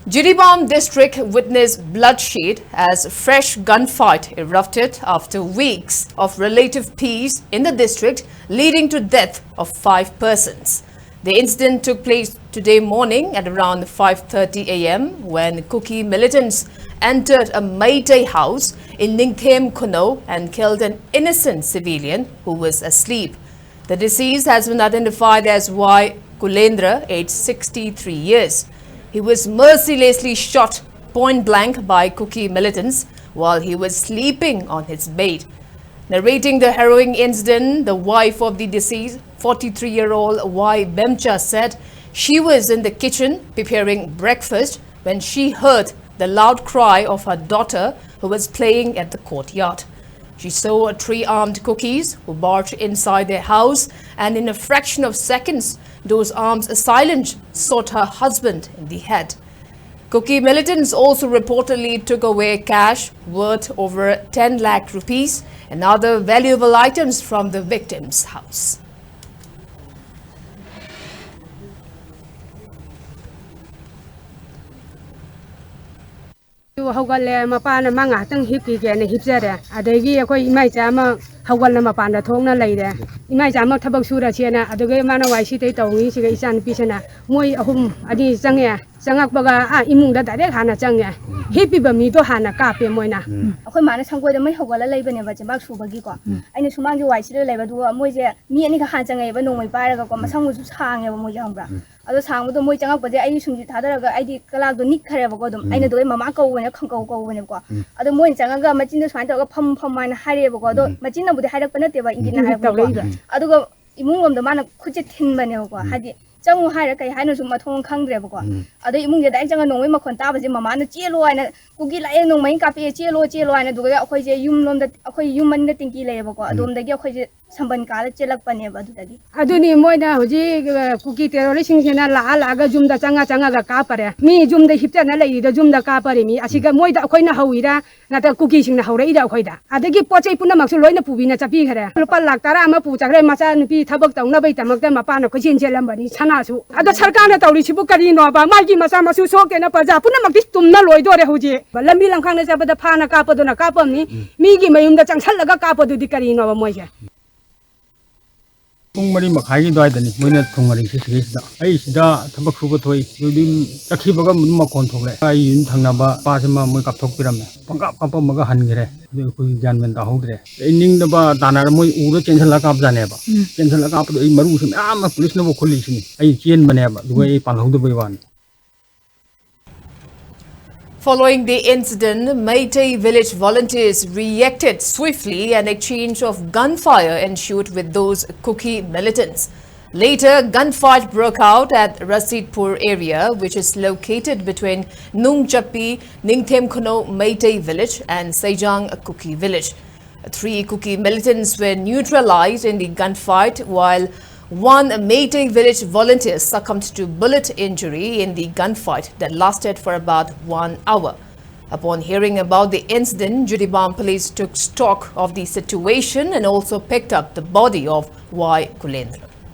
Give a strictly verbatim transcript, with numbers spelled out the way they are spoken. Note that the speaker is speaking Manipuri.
Jiribam district witnessed bloodshed as fresh gunfight erupted after weeks of relative peace in the district, leading to death of five persons. The incident took place today morning at around five thirty a m when Kuki militants entered a Meitei house in Ningthem Khunou and killed an innocent civilian who was asleep. The deceased has been identified as Y Kulendra, aged sixty-three years. He was mercilessly shot point blank by Kuki militants while he was sleeping on his bed. Narrating the harrowing incident, the wife of the deceased, forty-three-year-old Y Bemcha, said she was in the kitchen preparing breakfast when she heard the loud cry of her daughter, who was playing at the courtyard. She saw three armed Kukis who barged inside their house, and in a fraction of seconds, those arms assailants shot her husband in the head. Kuki militants also reportedly took away cash worth over ten lakh rupees and other valuable items from the victim's house. ꯑꯗꯨ ꯍꯧꯒꯠꯂꯦ꯫ ꯃꯄꯥꯅ ꯃꯥ ꯉꯥꯏꯍꯥꯛꯇꯪ ꯍꯤꯞꯈꯤꯒꯦꯅ ꯍꯤꯞꯆꯔꯦ꯫ ꯑꯗꯒꯤ ꯑꯩꯈꯣꯏ ꯏꯃꯥ ꯏꯆꯥ ꯑꯃ ꯍꯧꯒꯠꯂ ꯃꯄꯥꯟꯗ ꯊꯣꯛꯅ ꯂꯩꯔꯦ꯫ ꯏꯃꯥ ꯏꯆꯥ ꯑꯃ ꯊꯕꯛ ꯁꯨꯔꯁꯦꯅ꯫ ꯑꯗꯨꯒ ꯏꯃꯥꯅ ꯋꯥꯏ ꯁꯤꯠꯇꯩ ꯇꯧꯔꯤꯁꯤꯒ ꯏꯆꯥ ꯅꯨꯄꯤꯁꯤꯅ ꯃꯣꯏ ꯑꯍꯨꯝ ꯑꯅꯤ ꯆꯪꯉꯦ꯫ ꯆꯪꯉꯛꯄꯒ ꯑꯥ ꯏꯃꯨꯡꯗ ꯗꯥꯏꯔꯦꯛ ꯍꯥꯟꯅ ꯆꯪꯉꯦ꯫ ꯍꯤꯞꯄꯤꯕ ꯃꯤꯗꯣ ꯍꯥꯟꯅ ꯀꯥꯞꯄꯦ ꯃꯣꯏꯅ꯫ ꯑꯩꯈꯣꯏ ꯃꯥꯅ ꯁꯪꯒꯣꯏꯗ ꯃꯩ ꯍꯧꯒꯠꯂ ꯂꯩꯕꯅꯦꯕ, ꯆꯦꯕꯥꯛ ꯁꯨꯕꯒꯤꯀꯣ꯫ ꯑꯩꯅ ꯁꯨꯃꯥꯡꯒꯤ ꯋꯥꯏ ꯁꯤꯠꯂ ꯂꯩꯕ, ꯑꯗꯨꯒ ꯃꯣꯏꯁꯦ ꯃꯤ ꯑꯅꯤꯈꯛ ꯍꯥꯟꯅ ꯆꯪꯉꯛꯑꯦꯕ, ꯅꯣꯡꯃꯩ ꯄꯥꯏꯔꯒꯀꯣ꯫ ꯃꯁꯝꯒꯁꯨ ꯁꯥꯡꯉꯦꯕ ꯃꯣꯏꯁꯦ, ꯈꯪꯕ꯭ꯔꯥ? ꯑꯗꯣ ꯁꯥꯡꯕꯗꯣ ꯃꯣꯏ ꯆꯪꯉꯛꯄꯁꯦ ꯑꯩꯗꯤ ꯁꯨꯝꯁꯤꯠ ꯊꯥꯗꯔꯒ ꯑꯩꯗꯤ ꯀꯂꯥꯛꯇꯣ ꯅꯤꯛꯈ꯭ꯔꯦꯕꯀꯣ꯫ ꯑꯗꯨꯝ ꯑꯩꯅ ꯑꯗꯨꯒ ꯃꯃꯥ ꯀꯧꯕꯅꯦ, ꯈꯪꯀꯧ ꯀꯧꯕꯅꯦꯕꯀꯣ꯫ ꯑꯗꯣ ꯃꯣꯏꯅ ꯆꯪꯉꯒ ꯃꯆꯤꯟꯗ ꯁꯨꯃꯥꯏꯅ ꯇꯧꯔꯒ ꯐꯝ ꯐꯝ ꯍꯥꯏꯅ ꯍꯥꯏꯔꯛꯑꯦꯕꯀꯣ꯫ ꯑꯗꯣ ꯃꯆꯤꯟꯅꯕꯨꯗꯤ ꯍꯥꯏꯔꯛꯄ ꯅꯠꯇꯦꯕ, ꯏꯪꯒꯤꯠꯅ ꯍꯥꯏꯔꯛꯄꯅꯦꯕꯀꯣ꯫ ꯑꯗꯨꯒ ꯏꯃꯨꯡ ꯂꯣꯝꯗ ꯃꯥꯅ ꯈꯨꯠꯁꯦ ꯊꯤꯟꯕꯅꯦꯕꯀꯣ꯫ ꯍꯥꯏꯗꯤ ꯆꯪꯉꯨ ꯍꯥꯏꯔ ꯀꯩ ꯍꯥꯏꯅꯣꯁꯨ ꯃꯊꯣꯡ ꯈꯪꯗ꯭ꯔꯦꯕꯀꯣ꯫ ꯑꯗꯩ ꯏꯃꯨꯡꯁꯦ ꯗꯥꯏꯔꯦꯛ ꯆꯪꯉ ꯅꯣꯡꯃꯩ ꯃꯈꯣꯟ ꯇꯥꯕꯁꯦ ꯃꯃꯥꯅ "ꯆꯦꯜꯂꯣ" ꯍꯥꯏꯅ, "ꯀꯨꯀꯤ ꯂꯥꯛꯑꯦ, ꯅꯣꯡꯃꯩ ꯀꯥꯞꯄꯛꯑꯦ, ꯆꯦꯜꯂꯣ, ꯆꯦꯜꯂꯣ" ꯍꯥꯏꯅ꯫ ꯑꯗꯨꯒ ꯑꯩꯈꯣꯏꯁꯦ ꯌꯨꯝ ꯂꯣꯝꯗ, ꯑꯩꯈꯣꯏ ꯌꯨꯝ ꯃꯅꯤꯡꯗ ꯇꯦꯡꯀꯤ ꯂꯩꯌꯦꯕꯀꯣ꯫ ꯑꯗꯣꯝꯗꯒꯤ ꯑꯩꯈꯣꯏꯁꯦ ꯁꯝꯕꯟ ꯀꯥꯔ ꯆꯦꯜꯂꯛꯄꯅꯦꯕ ꯑꯗꯨꯗꯒꯤ꯫ ꯑꯗꯨꯅꯤ ꯃꯣꯏꯅ ꯍꯧꯖꯤꯛ ꯑ, ꯀꯨꯀꯤ ꯇꯦꯔꯣꯔꯤꯁꯁꯤꯡꯁꯤꯅ ꯂꯥꯛꯑ ꯂꯥꯛꯑꯒ ꯌꯨꯝꯗ ꯆꯪꯉ ꯆꯪꯉꯒ ꯀꯥꯞꯄꯔꯦ꯫ ꯃꯤ ꯌꯨꯝꯗ ꯍꯤꯞꯆꯅ ꯂꯩꯔꯤꯗꯣ ꯌꯨꯝꯗ ꯀꯥꯞꯄꯔꯦ꯫ ꯃꯤ ꯑꯁꯤꯒ ꯃꯣꯏꯗ ꯑꯩꯈꯣꯏꯅ ꯍꯧꯋꯤꯔꯥ ꯅꯠꯇ꯭ꯔꯒ ꯀꯨꯀꯤꯁꯤꯡꯅ ꯍꯧꯔꯛꯏꯔꯥ ꯑꯩꯈꯣꯏꯗ? ꯑꯗꯒꯤ ꯄꯣꯠ ꯆꯩ ꯄꯨꯝꯅꯃꯛꯁꯨ ꯂꯣꯏꯅ ꯄꯨꯕꯤꯅ ꯆꯠꯄꯤꯈ꯭ꯔꯦ꯫ ꯂꯨꯄꯥ ꯂꯥꯛ ꯇꯔꯥ ꯑꯃ ꯄꯨ ꯆꯠꯈ꯭ꯔꯦ꯫ ꯃꯆꯥꯅꯨꯄꯤ ꯊꯕꯛ ꯇꯧꯅꯕꯒꯤꯗꯃꯛꯇ ꯃꯄꯥꯅ ꯀꯣꯏꯆꯦꯟ ꯆꯦꯜꯂꯝꯕꯅꯤ ꯁꯅꯥꯁꯨ꯫ ꯑꯗꯣ ꯁꯔꯀꯥꯔꯅ ꯇꯧꯔꯤꯁꯤꯕꯨ ꯀꯔꯤꯅꯣꯕ? ꯃꯥꯒꯤ ꯃꯆꯥ ꯃꯁꯨ ꯁꯣꯛꯇꯦꯅ ꯄ꯭ꯔꯖꯥ ꯄꯨꯝꯅꯃꯛꯇꯤ ꯇꯨꯝꯅ ꯂꯣꯏꯗꯣꯔꯦ ꯍꯧꯖꯤꯛ꯫ ꯂꯝꯕꯤ ꯂꯝꯈꯥꯡꯗ ꯆꯠꯄꯗ ꯐꯥꯅ ꯀꯥꯞꯄꯗꯨꯅ ꯀꯥꯞꯄꯝꯅꯤ꯫ ꯃꯤꯒꯤ ꯃꯌꯨꯝꯗ ꯆꯪꯁꯜꯂꯒ ꯀꯥꯞꯄꯗꯨꯗꯤ ꯀꯔꯤꯅꯣꯕ ꯃꯣꯏꯁꯦ? ꯄꯨꯡ ꯃꯔꯤ ꯃꯈꯥꯏꯒꯤ ꯑꯗꯨꯋꯥꯏꯗꯅꯤ ꯃꯣꯏꯅ ꯊꯨꯡꯉꯔꯤꯁꯦ ꯁꯤꯒꯤꯁꯤꯗ꯫ ꯑꯩ ꯁꯤꯗ ꯊꯕꯛ ꯁꯨꯕ ꯊꯣꯛꯏ꯫ ꯑꯗꯨꯗꯤ ꯆꯠꯈꯤꯕꯒ ꯑꯗꯨꯝ ꯃꯈꯣꯟ ꯊꯣꯛꯂꯛꯑꯦ꯫ ꯑꯩ ꯌꯨꯝ ꯊꯪꯅꯕ ꯅꯨꯄꯥꯁꯤꯃ ꯃꯣꯏ ꯀꯥꯞꯊꯣꯛꯄꯤꯔꯝꯃꯦ꯫ ꯄꯪꯀꯥꯞ ꯀꯥꯞꯄꯝꯃꯒ ꯍꯟꯈ꯭ꯔꯦ꯫ ꯑꯗꯨ ꯑꯩꯈꯣꯏꯒꯤ ꯒ꯭ꯌꯥꯟ ꯃꯦꯟ ꯇꯥꯍꯧꯗ꯭ꯔꯦ꯫ ꯑꯩ ꯅꯤꯡꯗꯕ ꯇꯥꯟꯅꯔ ꯃꯣꯏ ꯎꯔ ꯆꯦꯟꯁꯤꯜꯂꯒ ꯀꯥꯞꯖꯥꯠꯅꯦꯕ꯫ ꯆꯦꯟꯁꯤꯜꯂꯒ ꯀꯥꯞꯄꯗꯣ ꯑꯩ ꯃꯔꯨꯁꯦ ꯃꯌꯥꯝ ꯑꯃ ꯄꯨꯂꯤꯁꯅꯕꯨ ꯈꯨꯜꯂꯤꯁꯤꯅꯤ꯫ ꯑꯩ ꯆꯦꯟꯕꯅꯦꯕ꯫ ꯑꯗꯨꯒ ꯑꯩ ꯄꯥꯜꯍꯧꯗꯕꯩ ꯋꯥꯅꯤ꯫ Following the incident, Meitei village volunteers reacted swiftly and exchange of gunfire ensued with those Kuki militants. Later, gunfight broke out at Rasidpur area, which is located between Nungchapi, Ningthemkhono Meitei village and Seijang Kuki village. Three Kuki militants were neutralized in the gunfight, while one Meitei village volunteer succumbed to bullet injury in the gunfight that lasted for about one hour. Upon hearing about the incident, Jiribam police took stock of the situation and also picked up the body of Y Kulendra.